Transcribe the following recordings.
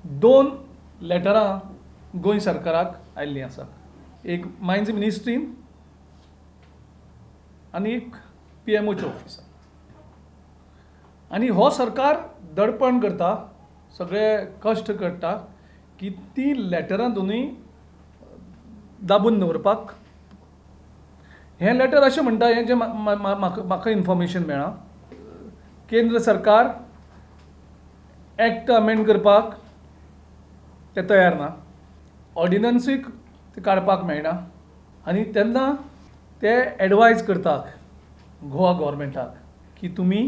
दोन लेटरां गोंय सरकाराक आयिल्लीं आसा, एक मायन्स मिनिस्ट्रीन आनी एक PMOच्या ऑफिसान. आनी हो सरकार दडपण करता, सगळे कश्ट करता की ती लेटरां दोनूय दाबून दवरपाक. हें लेटर अशें म्हणटा, हें जें म्हाका इन्फॉर्मेशन मेळ्ळां, केंद्र सरकार एक्ट अमेंड करपाक ते तयार ना, ऑर्डिनन्सूय ते काडपाक मेळना, आनी तेन्ना ते एडवायज करतात गोवा गव्हर्मेंटाक की तुमी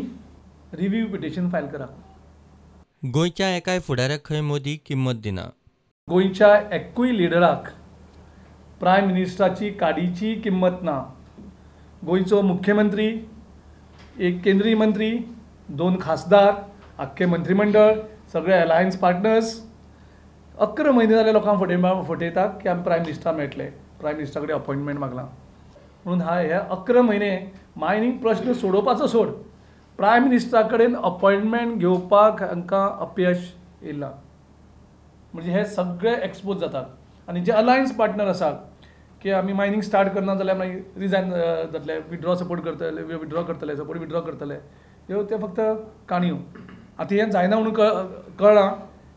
रिव्यू पिटिशन फायल करात. गोंयच्या एकाय फुडाऱ्याक खंय मोदी किंमत दिना. गोंयच्या एकूय लिडराक प्रायम मिनिस्टराची काडीची किंमत ना. गोंयचो मुख्यमंत्री, एक केंद्रीय मंत्री, दोन खासदार, आख्खें मंत्रीमंडळ, सगळे अलायन्स पार्टनर्स 11 म्हयने जाले लोकांक फटयतात की आमी प्रायम मिनिस्टरा मेळटले, प्रायम मिनिस्टरा कडेन अपॉयंटमेंट मागलां म्हणून. हे 11 म्हयने मायनींग प्रश्न सोडोवपाचो सोड, प्रायम मिनिस्टरा कडेन अपॉयंटमेंट घेवपाक हांकां अपयश येयलां. म्हणजे हे सगळे एक्सपोज जातात. आनी जे अलायन्स पार्टनर आसात की आमी मायनींग स्टार्ट करना जाल्यार मागीर रिजायन जातले, विड्रॉ सपोर्ट करतले, विड्रॉ करतले, सपोर्ट विड्रॉ करतले, ह्यो ते फक्त काणयो. आतां हें जायना म्हणून कळ्ळां,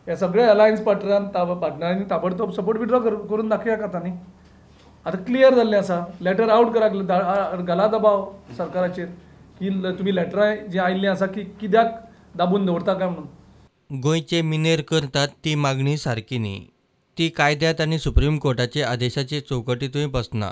हे सगळे अलायन्स पार्टनरांनी ताबडतोब सपोर्ट विड्रॉ करून दाखया आतां न्ही. आतां क्लियर जाल्लें आसा, लेटर आवट कराक घाला दबाव सरकाराचेर की तुमी लेटरां जीं आयिल्लीं आसा की कित्याक दाबून दवरता काय म्हणून. गोंयचे मिनेर करतात ती मागणी सारकी न्ही, ती कायद्यांत आनी सुप्रीम कोर्टाचे आदेशाचे चौकटींतूय बसना.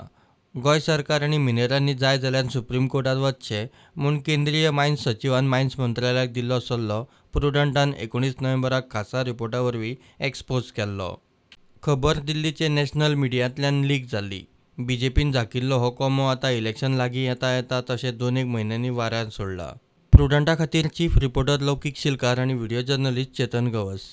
गोंय सरकार आनी मिनेरांनी जाय जाल्यार सुप्रीम कोर्टांत वचचें म्हूण केंद्रीय मायन्स सचिवान मायन्स मंत्रालयाक दिल्लो सल्लो प्रुडंटान 19 नोव्हेंबराक खासा रिपोर्टा वरवीं एक्सपोज केल्लो. खबर दिल्लीचे नॅशनल मिडियांतल्यान लीक जाल्ली. बीजेपीन झाकिल्लो हो कोमो आतां इलेक्शन लागीं येता येता तशें 2-1 म्हयन्यांनी वाऱ्यार सोडला. प्रुडंटा खातीर चीफ रिपोर्टर लौकीक शिलकार आनी व्हिडिओ जर्नलिस्ट चेतन गवस.